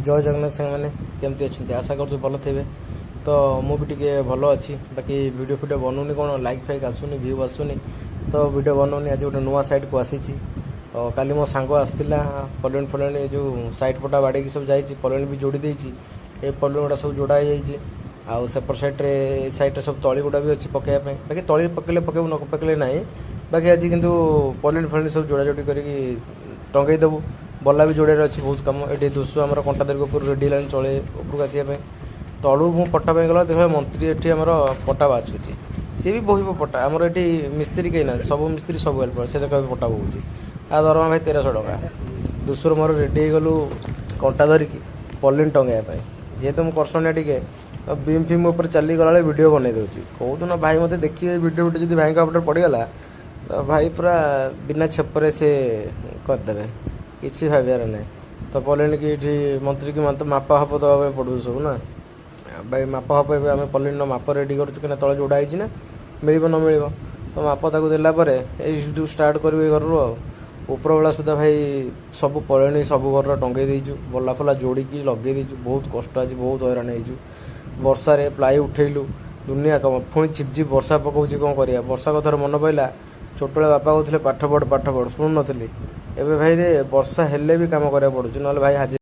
ଜୟ ଜଗନ୍ନାଥ ସାଙ୍ଗମାନେ, କେମିତି ଅଛନ୍ତି? ଆଶା କରୁଛି ଭଲ ଥିବେ। ତ ମୁଁ ବି ଟିକେ ଭଲ ଅଛି। ବାକି ଭିଡ଼ିଓ ଫିଡ଼ିଓ ବନଉନି କ'ଣ, ଲାଇକ୍ ଫାଇକ୍ ଆସୁନି, ଭ୍ୟୁ ଆସୁନି, ତ ଭିଡ଼ିଓ ବନଉନି। ଆଜି ଗୋଟେ ନୂଆ ସାଇଟ୍କୁ ଆସିଛି। ତ କାଲି ମୋ ସାଙ୍ଗ ଆସିଥିଲା, ପଲିନ୍ ଫଲିନ୍ ଏ ଯେଉଁ ସାଇଟ୍ ପଟା ବାଡ଼େଇକି ସବୁ ଯାଇଛି, ପଲିନ୍ ବି ଯୋଡ଼ି ଦେଇଛି। ଏ ପଲିନ୍ ଗୁଡ଼ା ସବୁ ଯୋଡ଼ା ହେଇଯାଇଛି। ଆଉ ସେପଟ ସାଇଡ଼୍ରେ, ଏ ସାଇଡ଼୍ରେ ସବୁ ତଳି ଗୁଡ଼ା ବି ଅଛି ପକାଇବା ପାଇଁ। ବାକି ତଳି ପକେଇଲେ ପକେଇବୁ, ନ ପକେଇଲେ ନାହିଁ। ବାକି ଆଜି କିନ୍ତୁ ପଲିନ୍ ଫଲିନ୍ ସବୁ ଯୋଡ଼ାଯୋଡ଼ି କରିକି ଟଙ୍ଗେଇ ଦେବୁ। ବଲା ବି ଯୋଡ଼ିବାର ଅଛି, ବହୁତ କାମ ଏଠି। ଦୁସୁ ଆମର କଣ୍ଟା ଧରିକି ଉପରୁ ରେଡ଼ି ହେଲାଣି ଚଳେ ଉପରକୁ ଆସିବା ପାଇଁ। ତଳୁ ମୁଁ ପଟା ପାଇଁ ଗଲା ଦେଖିଲା, ମନ୍ତ୍ରୀ ଏଠି ଆମର ପଟା ବାଛୁଛି। ସିଏ ବି ବୋହିବ ପଟା। ଆମର ଏଠି ମିସ୍ତ୍ରୀ କେହି ନାହାନ୍ତି, ସବୁ ମିସ୍ତ୍ରୀ, ସବୁ ହେଲ୍ପର। ସେ ଦେଖ, ପଟା ବୋହୁଛି। ଆ ଦରମା ଭାଇ 1300 ଟଙ୍କା। ଦୁସୁର ମୋର ରେଡ଼ି ହେଇଗଲୁ କଣ୍ଟା ଧରିକି ପଲିନ୍ ଟଙ୍ଗେଇବା ପାଇଁ। ଯେହେତୁ ମୁଁ କରସଣିଆ ଟିକେ, ବିମ୍ ଫିମ୍ ଉପରେ ଚାଲି ଗଲାବେଳେ ଭିଡ଼ିଓ ବନେଇ ଦେଉଛି। କେଉଁଦିନ ଭାଇ ମୋତେ ଦେଖିବେ, ଭିଡ଼ିଓ ଭିଡ଼ିଓ ଯଦି ଭାଇଙ୍କ ଉପରେ ପଡ଼ିଗଲା ତ ଭାଇ ପୁରା ବିନା ଛେପରେ ସେ କରିଦେବେ, କିଛି ଭାବିବାର ନାହିଁ। ତ ପଲିନ୍ କି ଏଠି ମନ୍ତ୍ରୀକି ମାପ ଫାପ ଦେବା ପାଇଁ ପଡ଼ୁଛି ସବୁ ନା ଭାଇ। ମାପ ଫାପ ଏବେ ଆମେ ପଲିନ୍ର ମାପ ରେଡ଼ି କରୁଛୁ କିନା, ତଳେ ଯୋଡ଼ା ହେଇଛି ନା, ମିଳିବ ନ ମିଳିବ। ତ ମାପ ତାକୁ ଦେଲା ପରେ ଏଇଠୁ ଷ୍ଟାର୍ଟ କରିବୁ, ଏ ଘରରୁ। ଆଉ ଉପର ବେଳା ସୁଦ୍ଧା ଭାଇ ସବୁ ପଳେଣି, ସବୁ ଘରର ଟଙ୍ଗେଇ ଦେଇଛୁ, ବଲା ଫଲା ଯୋଡ଼ିକି ଲଗେଇ ଦେଇଛୁ। ବହୁତ କଷ୍ଟ, ଆଜି ବହୁତ ହଇରାଣ ହେଇଛୁ। ବର୍ଷାରେ ପ୍ଲାଇ ଉଠେଇଲୁ, ଦୁନିଆ କାମ। ପୁଣି ଝିପ୍ ଝିପ୍ ବର୍ଷା ପକଉଛି, କ'ଣ କରିବା? ବର୍ଷା କଥାରେ ମନେ ପଡ଼ିଲା, ଛୋଟବେଳେ ବାପା କହୁଥିଲେ ପାଠ ପଢ଼, ପାଠ ପଢ଼, ଶୁଣୁନଥିଲି। ଏବେ ଭାଇରେ ବର୍ଷା ହେଲେ ବି କାମ କରିବାକୁ ପଡ଼ୁଛି, ନହେଲେ ଭାଇ ହାଜିର